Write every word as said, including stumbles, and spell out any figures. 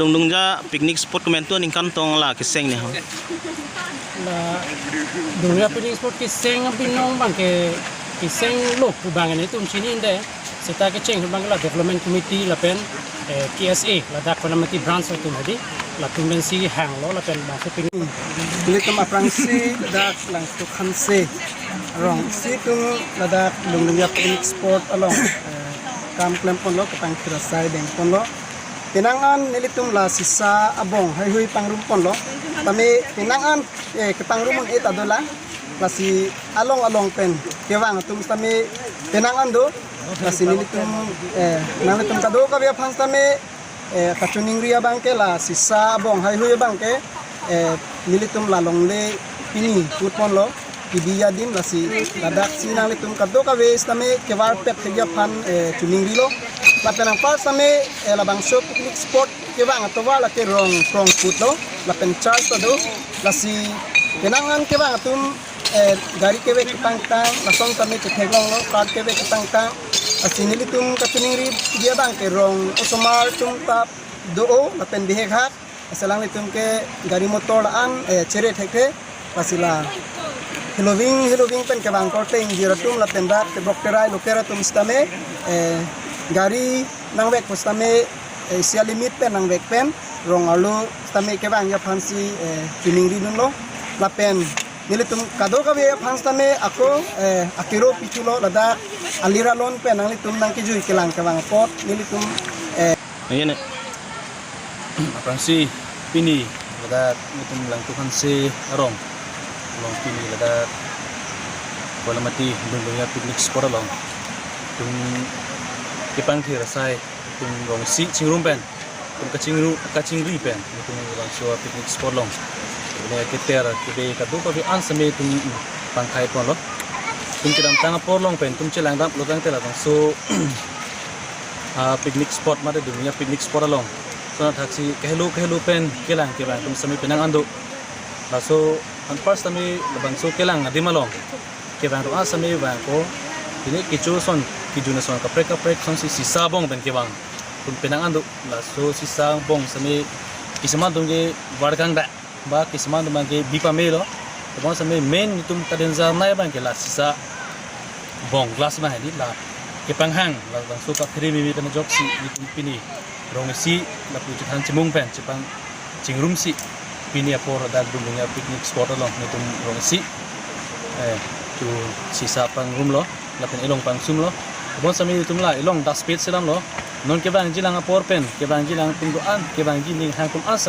Dungdungja picnic spot komantu aningkan tong la keseng ne ho? La Dungdungja picnic spot keseng abinong abang ke kesenglo pu abang nelitum chini de. Seta kecheng abang la development committee lapen, eh, K S A ladak Kolamati branch atum hedi, latum pensi hanglo lapen bangso picnic. Nelitum aphrangsi ladak Langtuk Hanse arong si tum ladak Dungdungja picnic spot along, eh, kam klemponlo, ketang thirasai dengponlo. Penang an nelitum la sisa abong heihui pangrumponlo. Tame penang an, eh, kepangrum un-e ta dolang. Lasi along along pen kevang atum tame penang an do. Lasi nelitum, eh, nanglitum kadokave aphan tame, eh, kachiningri abang ke la sisa abong heihui abang ke, eh, nelitum la longle pini putponlo, kidi adim. Lasi ladak si nanglitum kadokave tame kevarpet thekji aphan, eh, chiningrilo. Lapen anpar tame, eh, labangso picnic spot kevang atovar lake Rong Krongput lo, lapen church ta do. Lasi penang an kevang atum, eh, gari kevek kepangtang, lason tame chetheklonglo, car kevek kepangtang. Lasi nelitum kachiningriji abang ke rong osomar atum ta do-o lapen bihekhak. Lasi alanglitum ke gari motor la-an, eh, chere thekthe. Lasi la heloving heloving pen kevang korte ingjir atum lapen dak tebok terai loker atum sitame, eh, gari nangvek pu sitame, eh, isi alimit pen nangvek pen rong arlo sitame kevangji aphansi, eh, chiningridunlo. Lapen nelitum kadokave aphan sitame ako, eh, akero pithulo, ladak alir alon pen nanglitum nangkejui kelang kevang apot nelitum, eh, Ayan eh. Aphrangsi pini ladak nelitum Langtuk Hanse arong, along pini ladak Kolamati Dungdungja picnic spot along tum kepangthir asai tum rong isi chingrum pen tum kachingru kachingri pen tum labangso picnic spot along ne keter kebe kadokave an sitame tum pangkhaiponlo. Tum kedamtang apor along pen tum chelangdamlo tangte labangso, ah, picnic spot mate Dungdungja picnic spot along, so thaksi kehelo kehelo pen kelang kevang atum sitame penang an do. Laso anpar sitame labangso kelang adim along kevang atum an sitame vangpo. Pini kecho ason, kejun ason kaprek kaprek asonsi sisa abong pen kevang atum penang an do. Laso sisa abong sitame kisama atum ke varkang da, ba kisama atum ke bipamelo. Tebon sitame main itum kadenjar nai abang ke la sisa abong glass abang hedi la kepanghang, labangso kaphere mimi pen ajoksi nelitum pini rong isi lapu chethan chimung pen chepang chingrumsi pini apor ladak Dungdungja picnic spot along nelitum rong isi, eh, tu sisa pangrumlo lapen elong pangsumlo. Tebon sitame itum la elong daspet selamlo. Non kevangjilang apor pen kevangjilang atum do-an, kevangji ning hang atum an